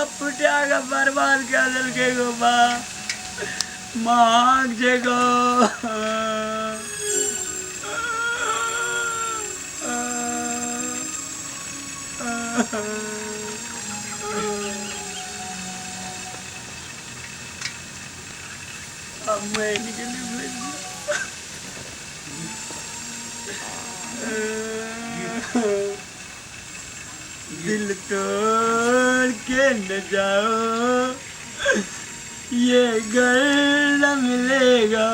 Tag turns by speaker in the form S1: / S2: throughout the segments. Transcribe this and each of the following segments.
S1: के फुटा के बर्बाद कए देलकै गो बा। महग छै गो। आब मरि गेलै भैया। दिल तोड़ के न जाओ, ये घर न मिलेगा।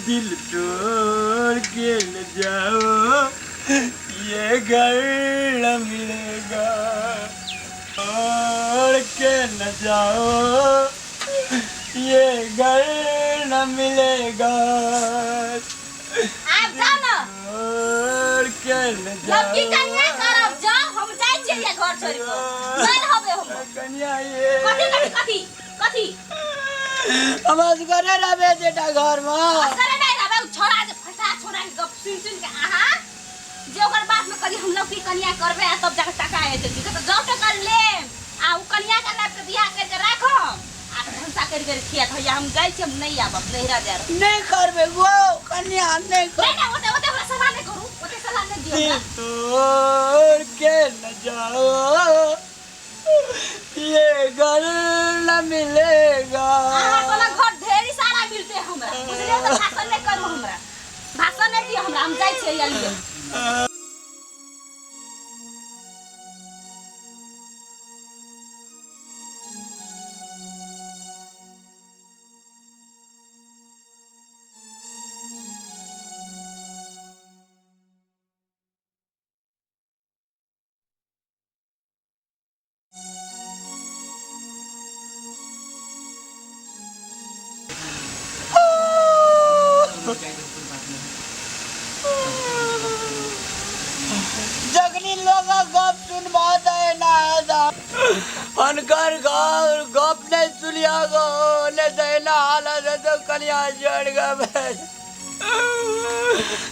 S1: दिल तोड़ के न जाओ, ये घर न मिलेगा। तोड़ के न जाओ, ये घर न मिलेगा।
S2: आब जाओ न।
S1: तोड़ के न जाओ।
S2: लड़की कन्या करब, जाओ, हम जाइ छियै घर छोड़ि कऽ, नहि रहबै हम।
S1: कन्या ये।
S2: कथी कथी कथी कथी?
S1: हम असगरे रहबै बेटा घरमे।
S2: असगरे नहि रहबै। उ छोड़ा जे फटा छोड़ा के गप सुनि सुनि के अहाँ जे ओकर बाद में कभी हम लौकी कन्या करबै आ तब जाके टका एतै। तऽ जाउ टका लेब आ उ कन्या के लाबि के बियाह करि के राखब आ भनसा करि करि खियात। हैया हम जाइ छी, हम नहि आबब, नैहरा जा रहल।
S1: नहि करबै गो कन्या, नहि कर।
S2: नहि नहि, ओते ओते हमरा सलाह नहि करू, ओते सलाह नहि दियौ
S1: दिल
S2: हमरा।
S1: तोड़ के न जाओ, ये घर न मिलेगा।
S2: अहाँ साला घर ढेरी सारा मिलते हमरा, बुझलियै? तऽ भाषण नहि करू हमरा, भाषण नहि दियौ हमरा। हम जाइ छियै, हैया लिअ।
S1: जखनी लोग गप सुनबा तऽ एना हेता। हुनकर घर गप नहि सुनिया गो, नहि तऽ एना हालत हेतौ। कनिया छोड़ि कऽ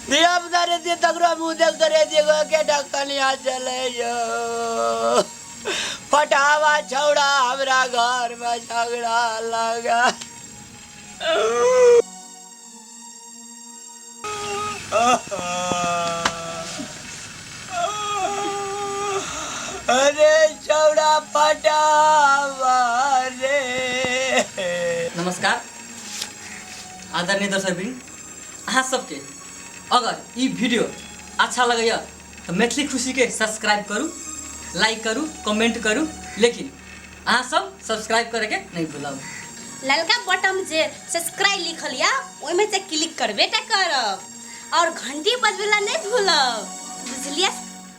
S1: धिया पुता रहितियै, तकरो मुँह देखते रहितियै गो। एकेटा कनिया चलै यौ, फटावा छौड़ा हमरा घरमे झगड़ा लगा। अरे छौड़ा फटावा रे।
S3: नमस्कार आदरणीय दर्शकवृन्द, अहाँ सबके अगर ई वीडियो अच्छा लगैया तऽ मैथिली खुशीके सब्सक्राइब करू, लाइक करू, कमेंट करू, लेकिन अहाँ सब सब्सक्राइब करैके नहि भूलब।
S2: ललका बटन जे सब्सक्राइब लिखल या ओहिमे से क्लिक करबे टा करब और घंटी बजबेला नहीं भूलब, बुझलियै?